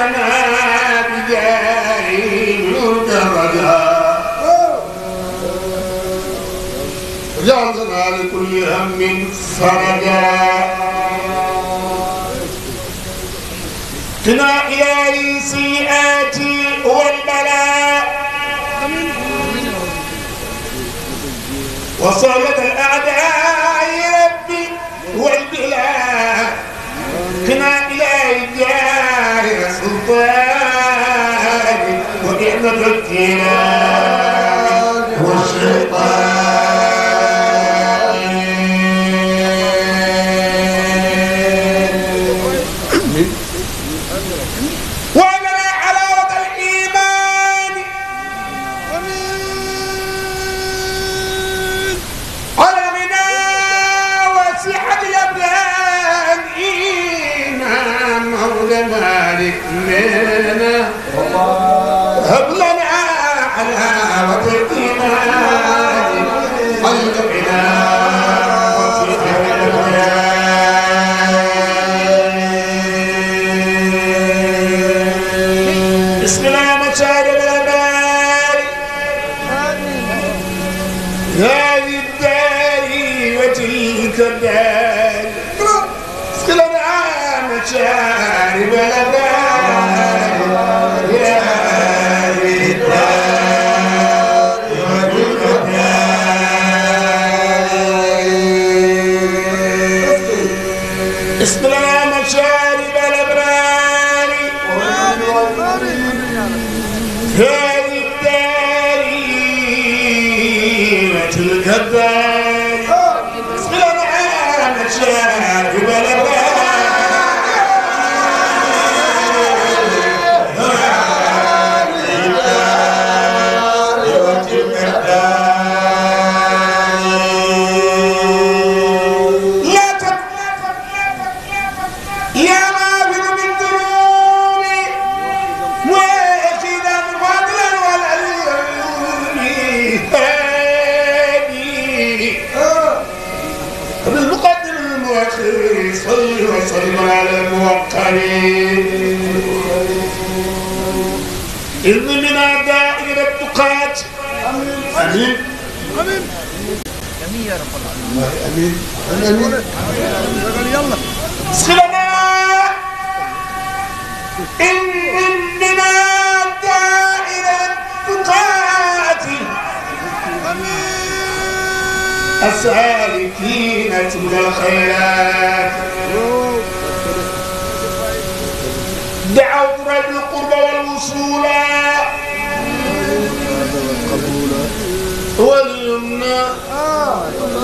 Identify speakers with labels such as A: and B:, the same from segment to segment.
A: لنا بجاه درجا وجعلنا لكل هم فرجا قنا إلهي سيئات والبلاء وصالة الأعداء ربي والبلاء قنا إلهي جاه سلطان ونعمة الجنان والشيطان وعلنا حلاوة الإيمان علمنا وسعة الأبدان إيمان مولى مالك لنا هب لنا حلاوة الإيمان علمنا وسعة الأبدان بسم الله يا مشاهد الأبار هذه الدار وتلك الدار بسم الله يا مشاهد الأبار يا هذه الدار وتلك الدار بسم الله يا مشاهد الأبرار هذه الدار وتلك الدار اسقنا مشارب الأبرار هذه الدار وتلك الدار لا يا غافل من ذنوبي واخذا فضلا والعلم هادي بالمقدم المؤخر صل وسلم على الموقر إذن من أعداء إلى التقات آمين
B: امين امين يا رب العالمين
A: امين امين
B: يلا
A: سلام إننا دائرة التقات السالكين تلك الخيرات دعوت رب القرب والوصول واليمنى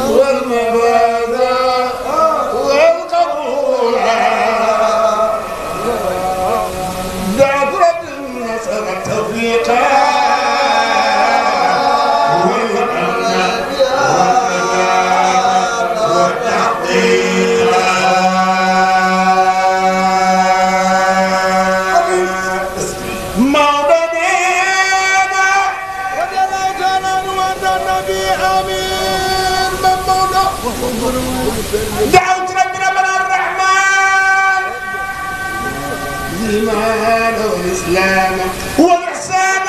A: والمبادى والقبول دعوت رب النصر التوفيق دعوت ربنا الرحمن الإيمان والإسلام والإحسان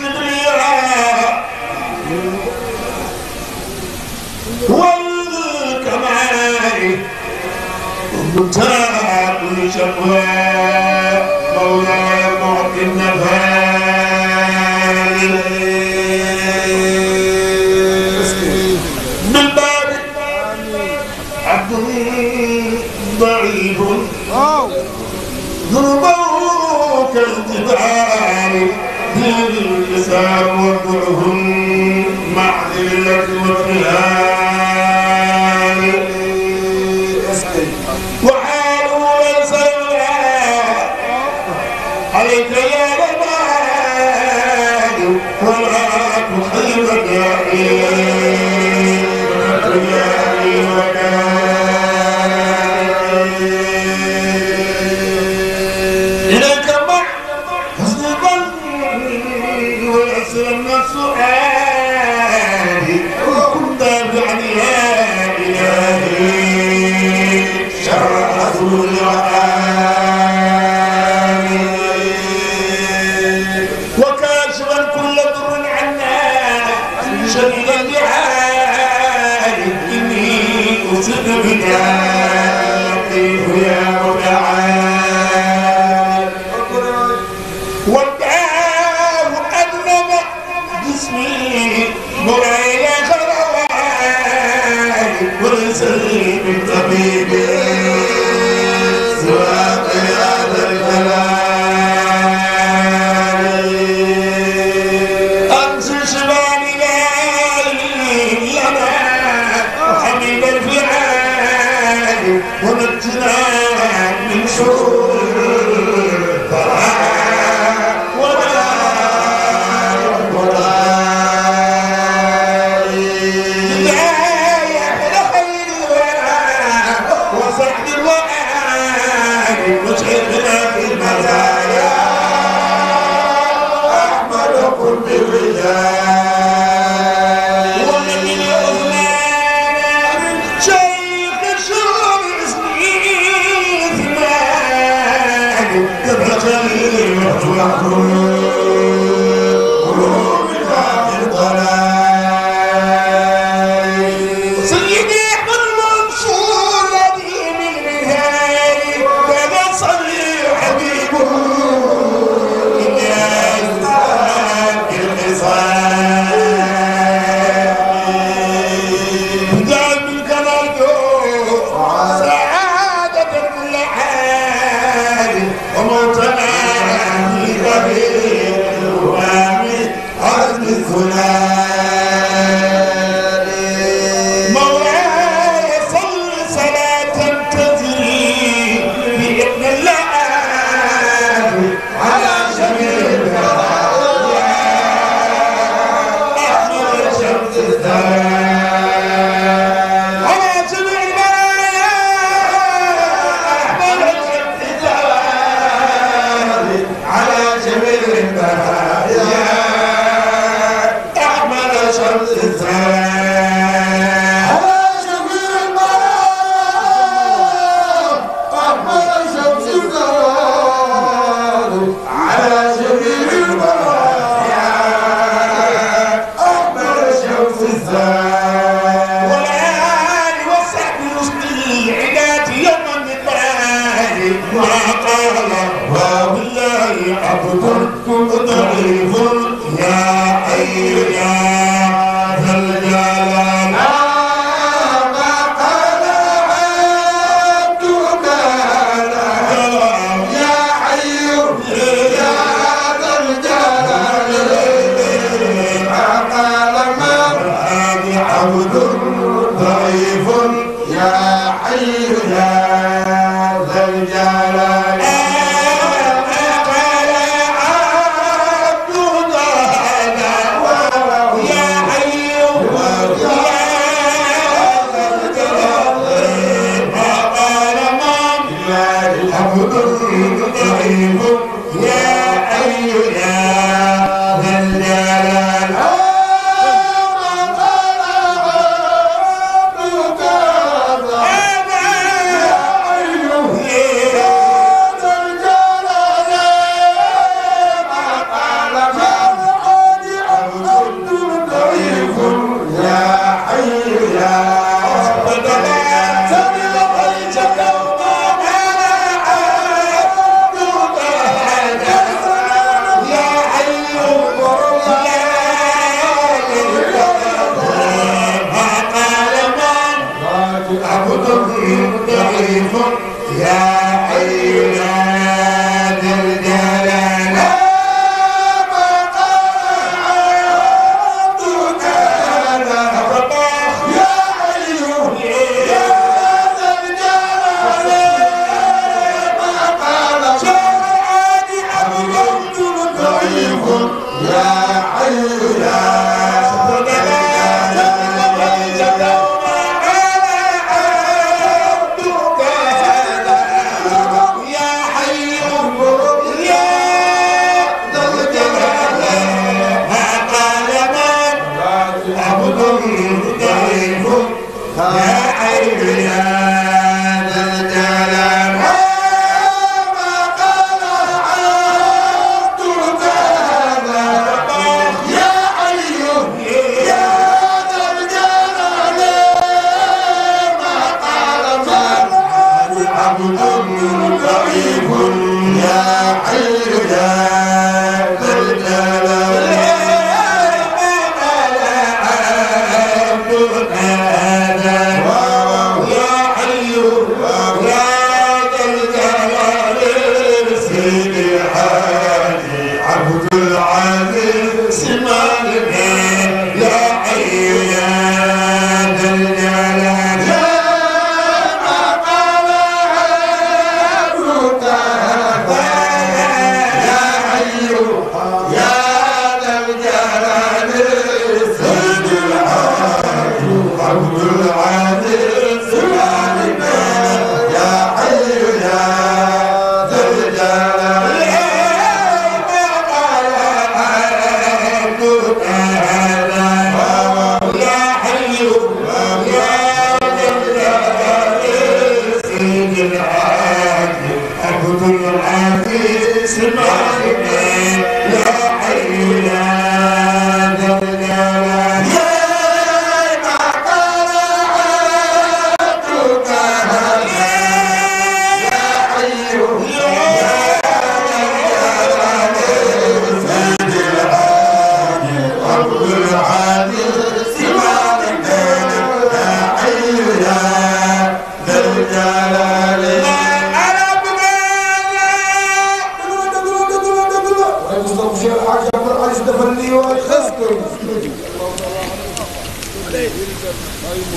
A: والكبرياء والكمال ومنتهى كل شقوى مولاي معطي النفال بالباب عبد ضعيف ذنوبه كالجبال باللسان وضعه مع ذلة والخلال وحاله ليس عليك يا رمال ولا تخيب داعي وكاشفا كل ضر عنا شديد اللحال اني اصب بك لطيف يا متعال والدعاء اذنب جسمي مولاي خروان وليس لي من طبيب سواك يا ذا الجلال أنت شباب لنا حبيب الفعال ونجنا من شرور الفرح ولا الظلال مولاي صل صلاة تجري بإذن الله على جميع البرايا أحمد شمس الزمان على جميع البرايا أحمد شمس الزمان على جميع البرايا أحمد شمس الزمان على جميع البرايا أحمد شمس الزمان على جميع البرايا أحمد شمس الزمان والآل وصحب رشدي عباد يوما من بعد ما قال وبالله عبد ضعيف يا حي يا ذا الجلال ما قال عبدك يا حي يا ذا الجلال ما قال عبد ضعيف يا حي يا ذا الجلال ما قال عبد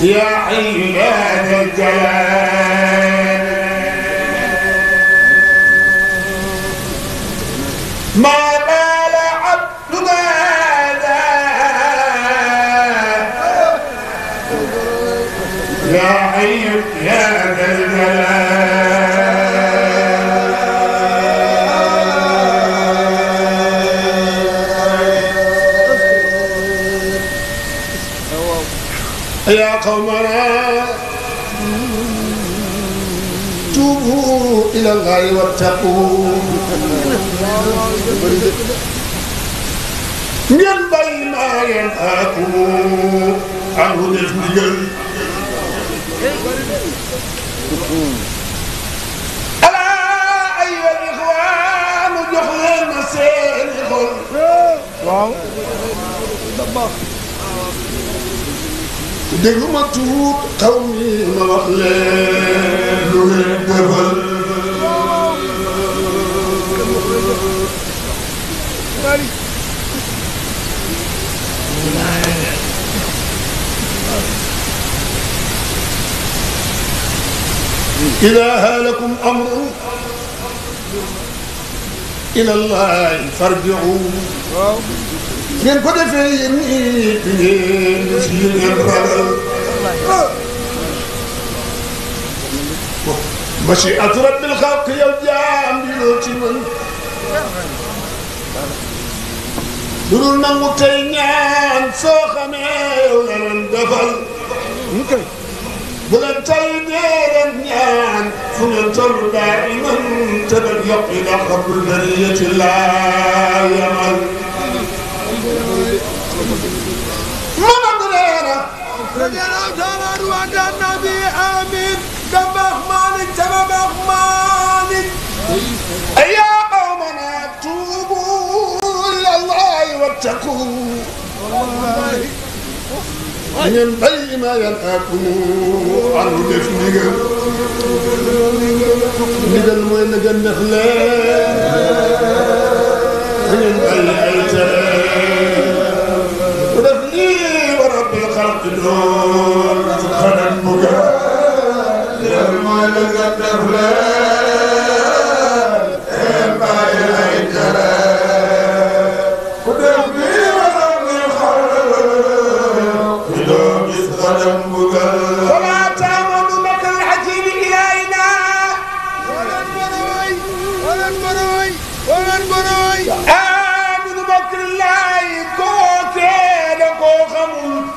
A: يا حي يا ذا الجلال ما بال عبد ماذا يا حي يا ذا الجلال يا قومنا توبوا إلى الله واتقوا ينبغي ما ينهاكم عنه نفنجل ألا أيها الإخوان جحلين مسير واو déglu ma tuut xaw mi ma wax leen lu leen defal إذا هالكم أمر إلى الله فارجعوا ngeen ko defee yéen it ngeen def li ngeen ragal mashi'atu rabbil xalq yow jaam bi loo ci mën lu dul nangu tey ñaan soo xamee yow la leen defal bu leen tey dee leen ñaan fu ngeen toll daa'iman te leen yokk ila rabbul bariyati laa yamal
B: رجال أوتار وعد النبي آمين دبخ مالك تبخ مالك
A: يا قومنا توبوا إلى الله واتقوا ينبغي ما ينهاكم عنه نفنجل نجل موي نجل نخلان ينبغي الخلق دون خلق مجال يرمى لك الدفلان يرمى إلى الجلال ودفني ورب الخلق بدون خلق مجال ولا تعمل لك الحكيم إلينا
B: ولن بروي ولن بروي ولن بروي
A: آمن بكر الله كوكي لكو خمول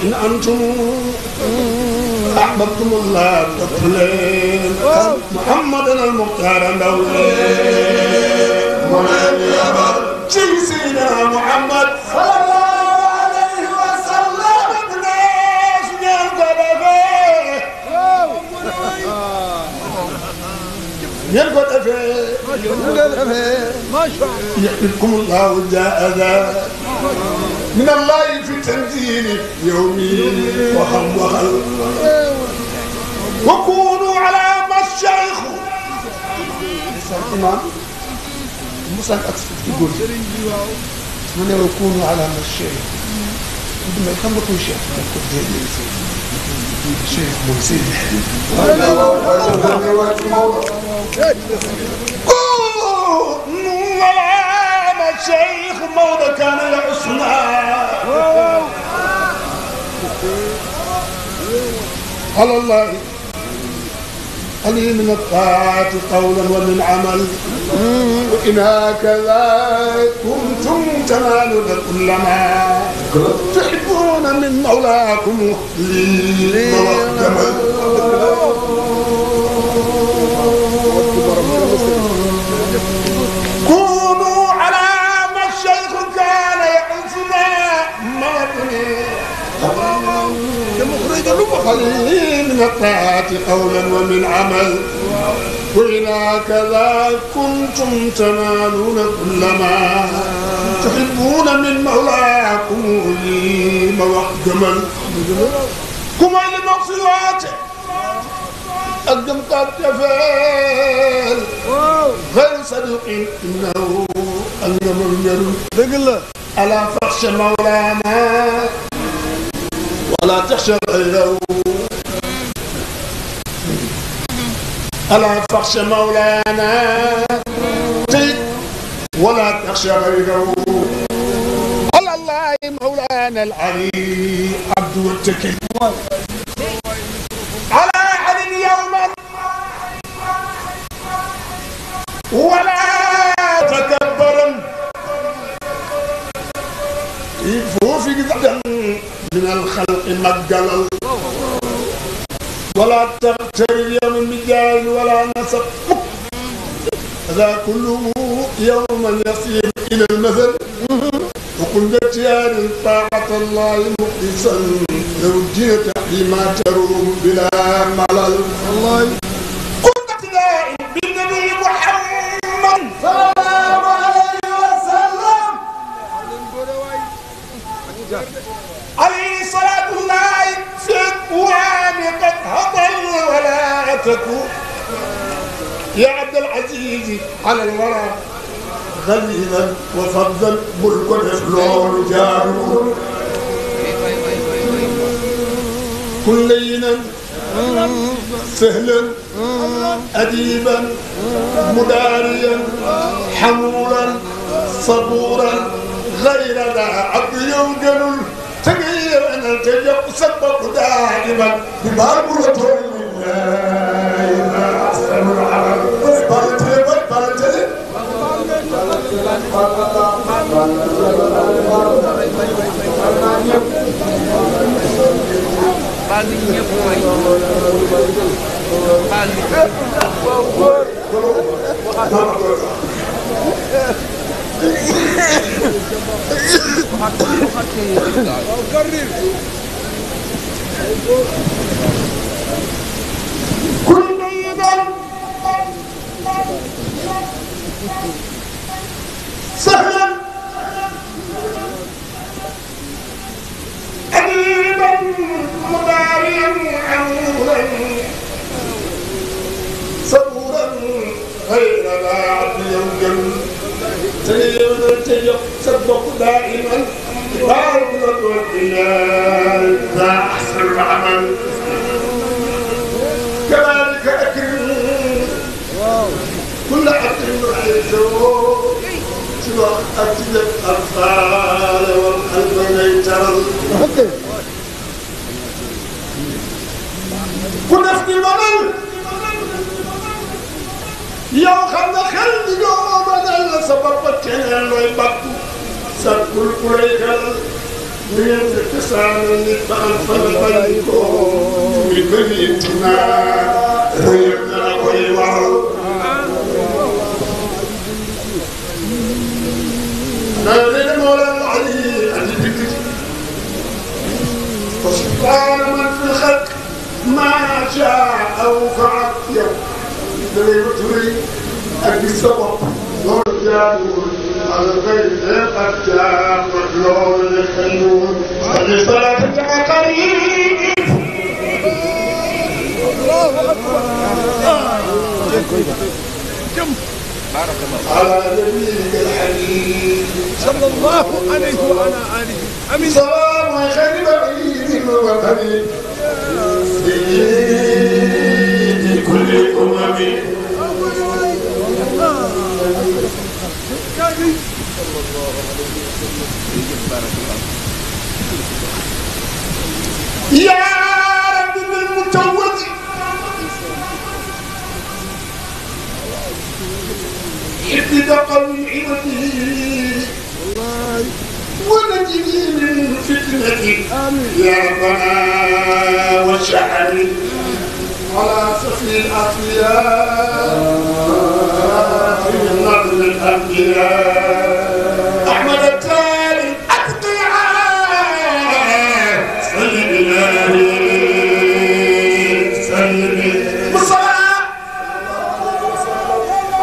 A: إن أنتم أحببتم الله تقلين محمدا المختار دولين ولن يبر سيدنا محمد صلى الله عليه وسلم الناس يلقى
B: ما شاء الله
A: يحببكم الله جاء ذا من الله في تنزيل يومي وهم وخل وكونوا على ما الشيخ الإمام موسى أكسف يقول من وكونوا على ما الشيخ عندما يكون لكم شيخ الشيخ موسى كونوا على ما الشيخ موضى كان الحسنى على الله علي من الطاعة قولا ومن عمل وإن هكذا كنتم تنالون كل ما تحبون من مولاكم لي وقدما كونوا على ما الشيخ كان يحسنا مرني قليل من الطاعة قولا ومن عمل وإن هكذا كنتم تنالون كل ما تحبون من مولاكم لي وقدما كما لمقصوات أقدم قد تفعل غير صديق إنه أنما الجر ألا فخش مولانا ولا تخشى غيره ألا تخشى مولانا ولا تخشى غيره على الله مولانا العلي عبد والتكل على أحد يوما ولا تكبرا فوفي جدا من الخلق مجلا ولا تغتر يوم بجاهل ولا نسب هذا كله يوما يصير الى المثل وقل بتيار طاعة الله مخلصا لو جئت حيما تروم بلا ملل الله قل بتيار بالنبي محمد صلى الله عليه وسلم عليه صلاة الله في القرآن قد هضل ولا تكون يا عبد العزيز على الورى غليظا وفضلا ملك فلور جارور كن لينا سهلا أديبا مداريا حمولا صبورا غير ذا عبد يوجل تغير أن التجق سبق دائما بباربرة لله أحسن العرب كل ميدا سهلا أديبا مداريا حمولا صبورا غير ذا عبد يوجل تجق سبق دائما بارك والديان ذا أحسن العمل كذلك أكرم كل أكرم رأيته سوى أجل الأطفال والقلب ميترا كل أفني المنل yow xam nga xel di doo badal la sa bopp keneen looy bakku sa kul ku lay xel ni ngeen fekk saana nit baxal fa la bàyyi ko mi bëri naa rëyëb na la koy waral naa leen moo la wax ni andi dikk fa subhaana man fi lxalq maa shaa aw faal yow da ngay wëtuli ak gis sa bopp loolu jaaduwul ala ngay ak jaam loolu la xëyul salli salaata yaa qariib allahu akbar ala nabiyika alhabib sallallahu alayhi wa ala alihi amin salaamu xayri ba'iid wa qariib كل الأمم يا رب بالمتوج حفظ قوي عبده ونجني من فتنته يا ربنا والشعر على سفي الأصفياء من نظم الأنبياء أحمد التالي أتقياء سيد الله سيد بالصلاة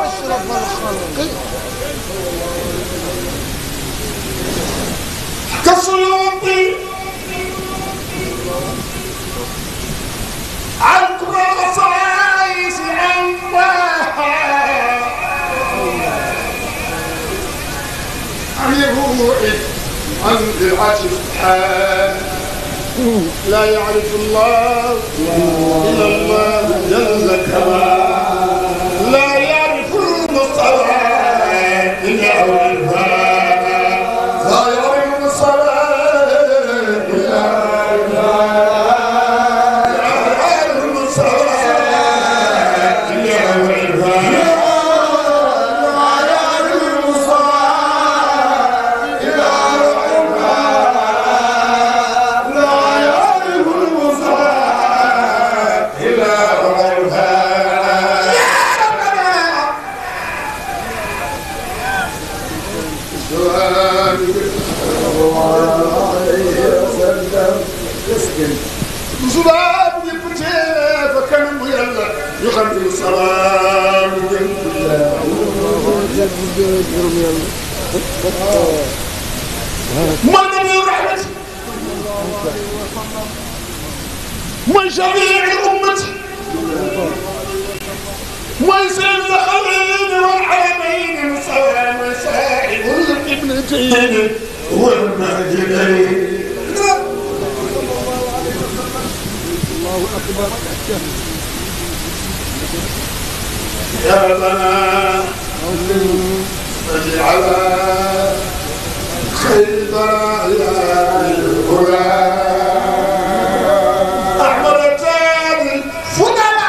A: أشرف الخلق كالسيوطي عن كل الخصائص عن الروح عن العشق لا يعرف الله إلا الله جل كمال لا يعرف المصطفى إلا هو الفاتح لا يعرف المصطفى إلا زباب يبتي فكان يلا يخرج الصلاة ما نبي رحمة من شفيع الأمة من سيد الخليل والحرمين وصاحب الابنتين والمهجدين الله أكبر يا ربنا صل على خير البرايا الهدى أحمد التالي فضلاء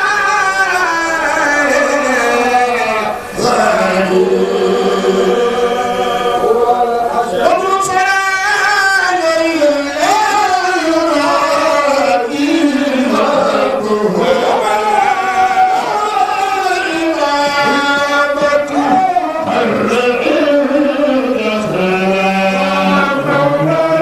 C: Allah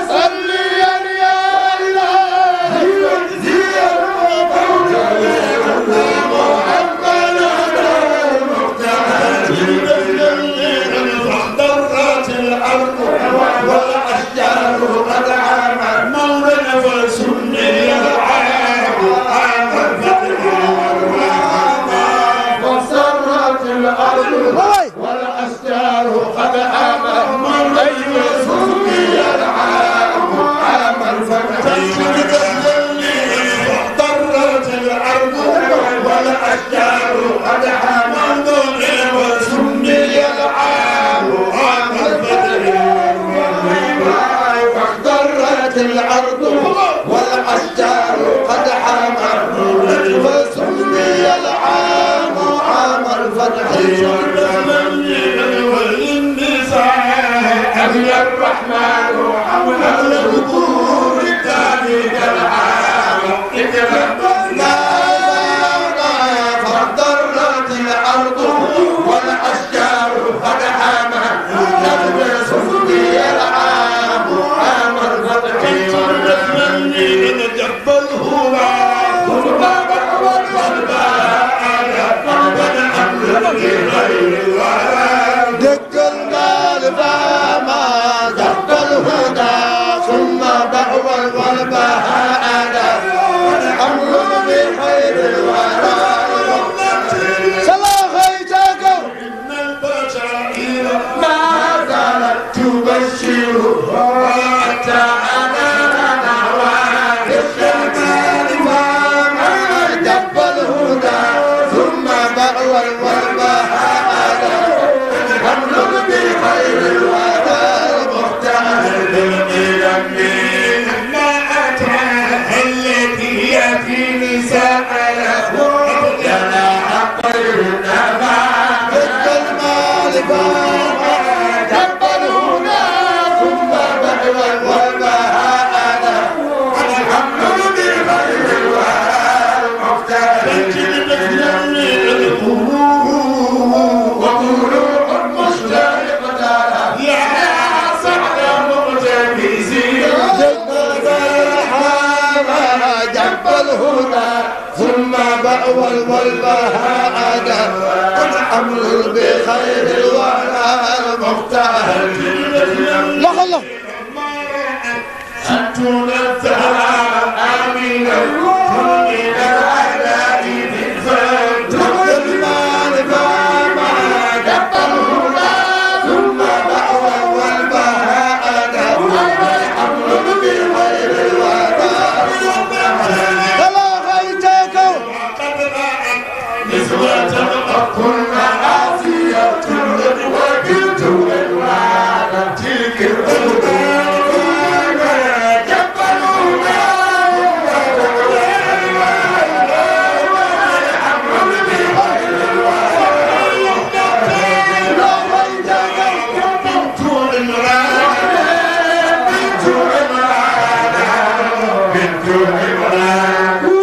B: صلي
C: فردت الأرض والأشجار قد حمت فسمي العام عام الفتح أهل الرحمن حول البطور ذلك العام فاضطرت الأرض والأشجار قد حمت سمي العام عام الفتح والرحمن جب الهوى دق المال فما دق الهدى ثم دعوى والبهاء أمر بخير الورى صلاحيتك إن البشائر ما زالت تبشر حتى أنا دق المال فما دق الهدى ثم دعوى والبهاء أمر بخير الورى المختار ما أتى التي هي في نساء جناح طير النبات ضد المال فما جب الهدى ثم دعوى والبهاء أمر بخير الورى المختار ثم بأوى والبهاء أمر بخير الورى المختار لا الله ستون الثراء آمنا من الأعداء من فضل المال فما جب الهدى ثم بأوى والبهاء أمر بخير الورى نسوة كن عافية وكنت الوعد تلك الأولى جبلونا والحمد بخير الوعد لو ويدك بنت عمران بنت عمران بنت عمران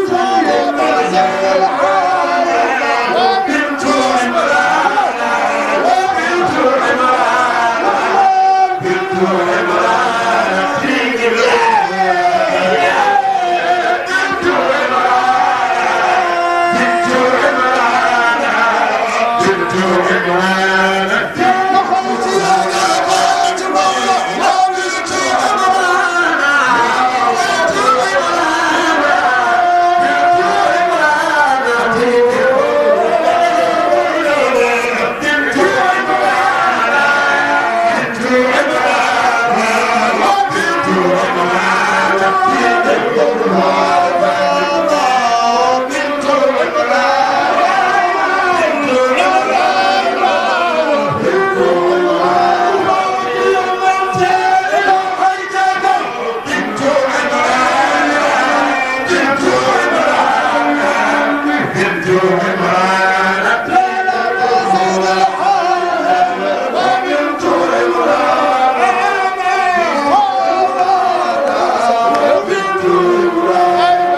C: Hey!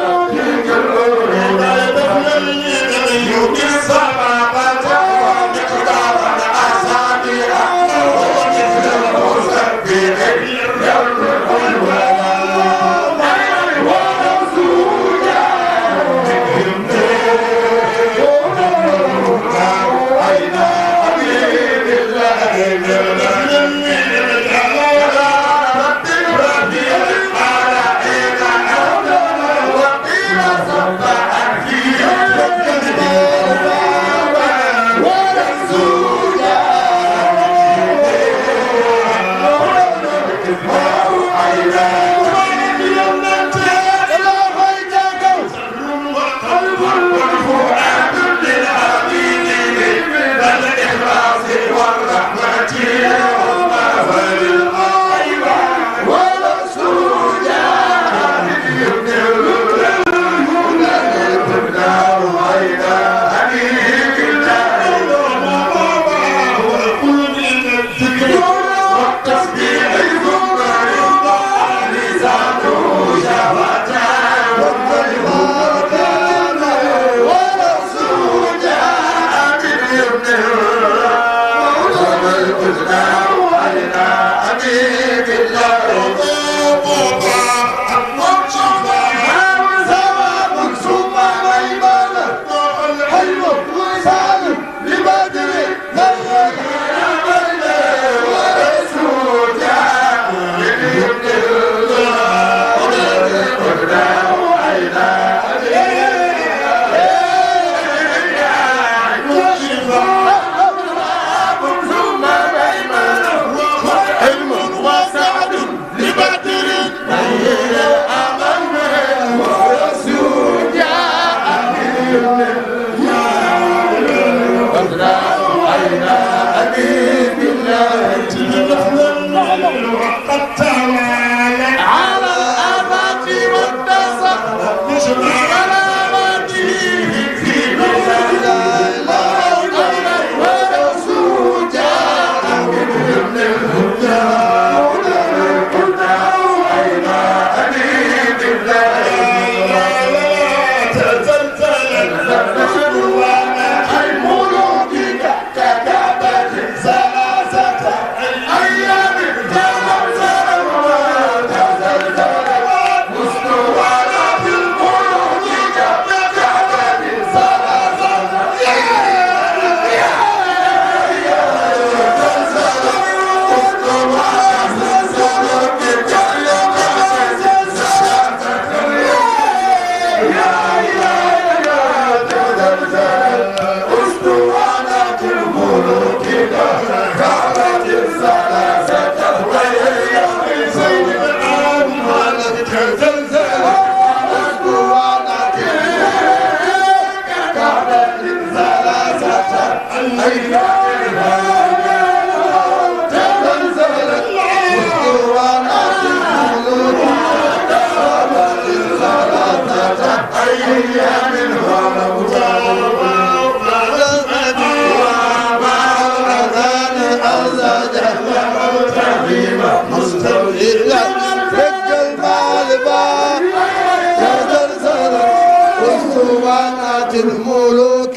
B: الملوك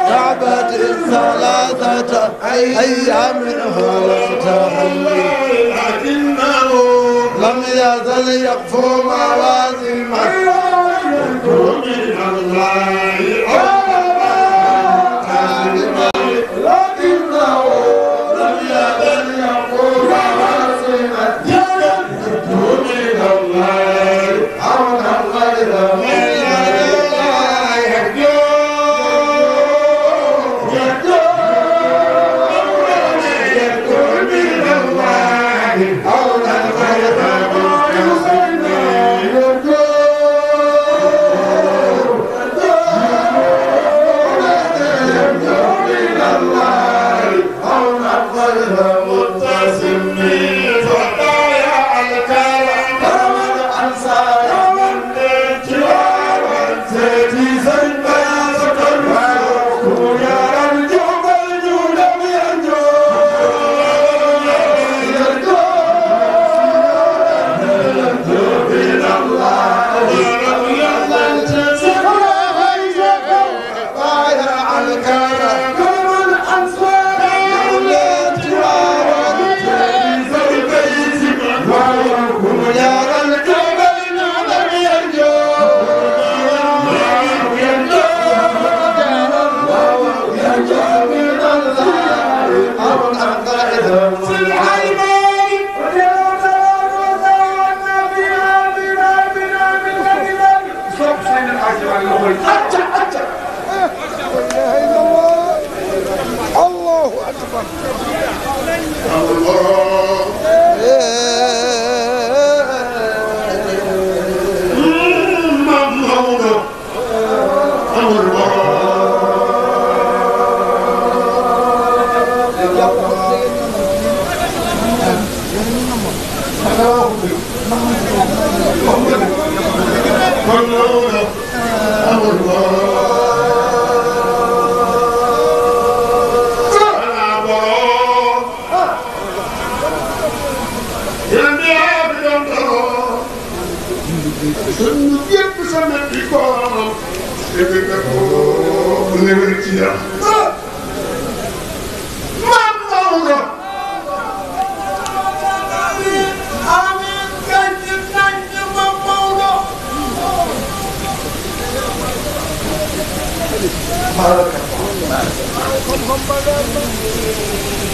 B: كعبة الثلاثة أيام هلا تحلي لكنه لم يزل يقفو موازين من الله لكنه لم يزل يقفو موازين من الله عونا غير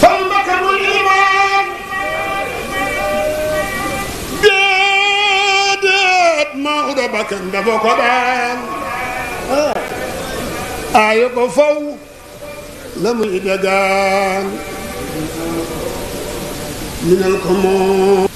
C: فالمكر الإيمان بيدت ما أدبك ندبك دان أيق فو لم يدغان من الكمون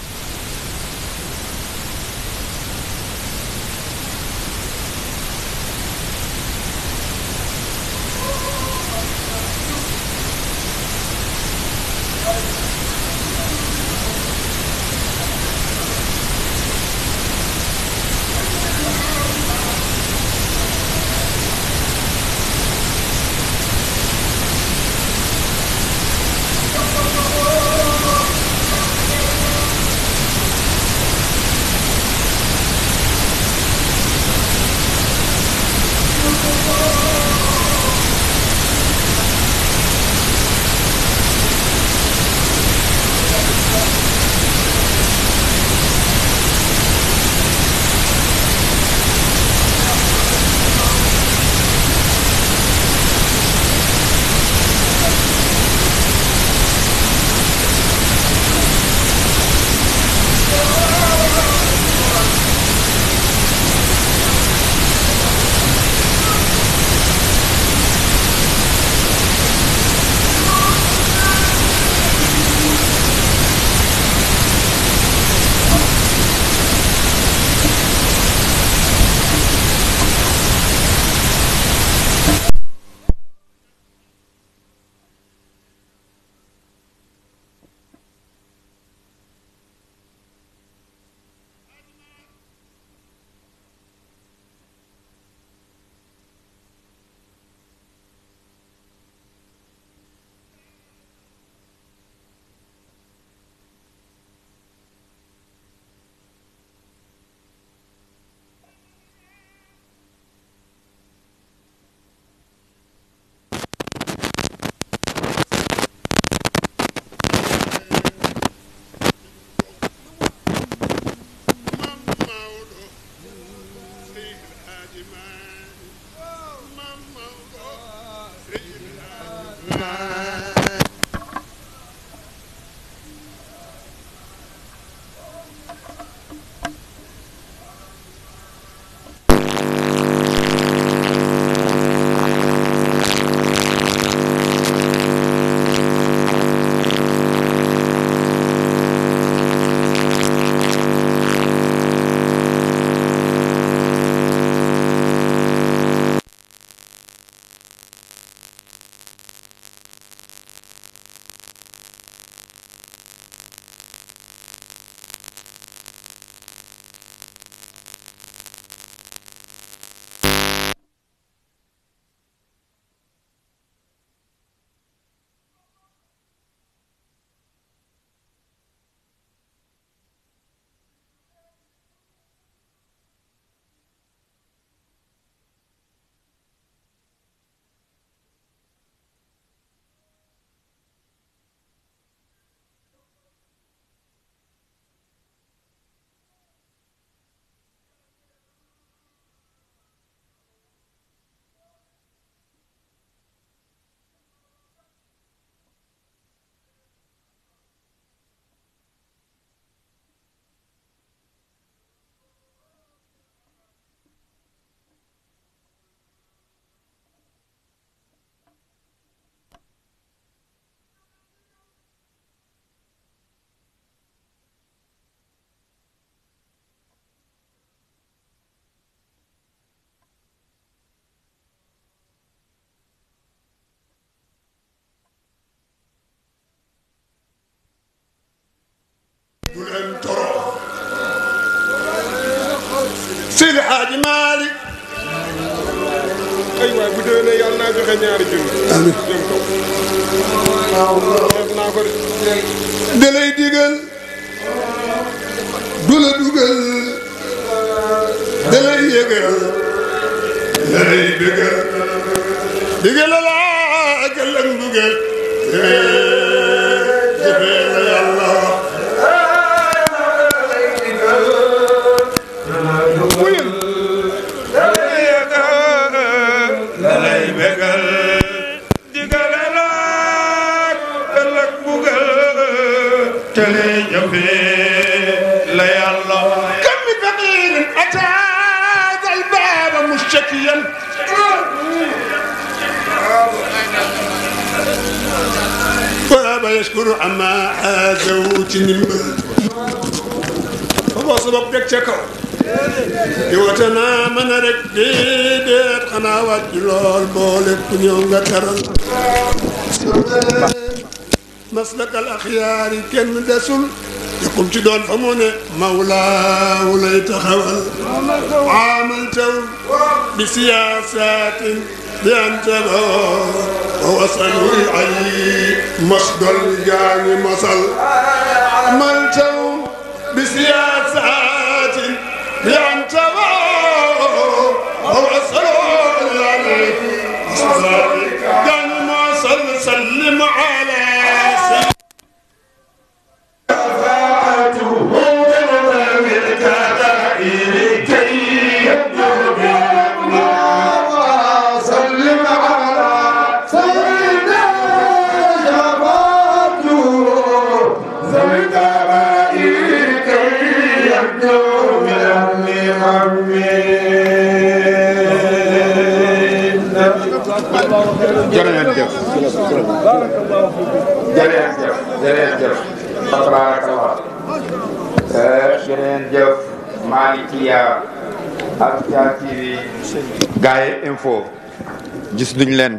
C: Seydi Hadji Malick
D: ay waay bu déwénee yàlla naa joxe ñaari junni.
C: amiin
D: jëm kaw. def naa ko de.
C: da lay digal du la dugal da lay yëgal da lay bëggal digal la gël ak mbugal jëfee la yàlla كم من فقير أتى هذا الباب مشتكيا وأبى يشكر عما حازوت النمل فهو سبب دك تكو يوتنا من رك ديدت أنا وجلول بولك كنيون غترل مسلك الأخيار كن دسل يقوم تدون فمونه مولاه ليتخول عاملته بسياسات بأنتبه ووصلوا العلي مصدر جاني مصل عاملته بسياسات بأنتبه ووصلوا العلي مصدر جاني مصل سلم على
E: jërëjëf jërëjëf Malikia ak TV Gaye Info gis duñ leen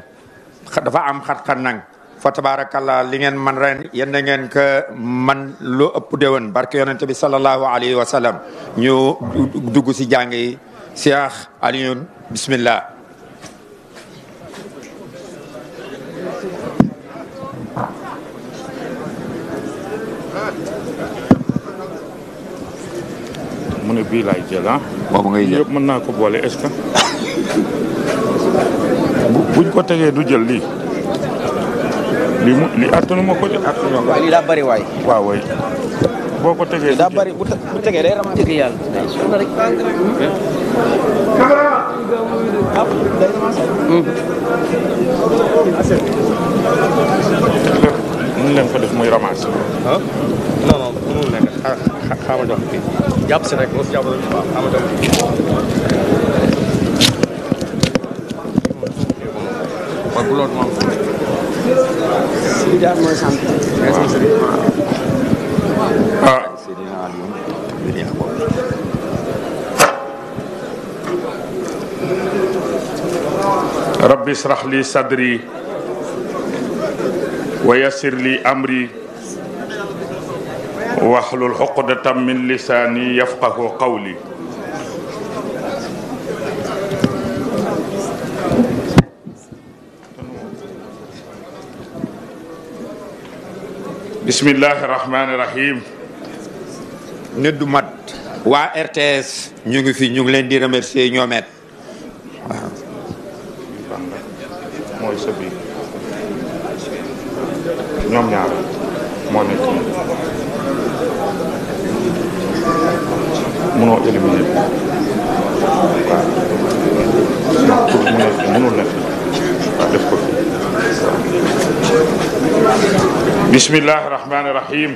E: dafa am xat-xat nag fa tabarakallah li ngeen man ren yéen ngeen ko man lu ëpp déwén barke yonente bi sallallahu alayhi wa sallam ñu dugg si jàng yi Cheikh Alioune bismillah
D: mu ne bii laay jël ah.
E: boobu ngay jël
D: yëpp mën naa ko boole est-ce que buñ ko tegee du jël lii li attanu ma ko de.
F: waaye lii daa bëri waay.
D: waaw waay boo ko tegee.
F: daa bëri bu tegee day ramassé. dëgg yàlla day sonn rek.
D: mën leen ko def muy ramassé.
F: ah non non mënul nekk xaaral jox kii jàpp si rek moo si jàpp rek waaw xaaral jox kii. waaw bu loolu moom. si daal mooy sant.
D: ah. rabbi israh li sadri wa yassir li amri wahlul uqdatam min lisani yafqahu qawli. bismillahi rahmani rahim.
E: nit du mat waa RTS ñu ngi fi ñu ngi leen di remercier ñoomet waaw
D: mooy sa biir ñoom ñaar moo nekk mënoo éliminer waaw pour mu nekk mënul nekk waaw def ko bismillahi rahmani rahim.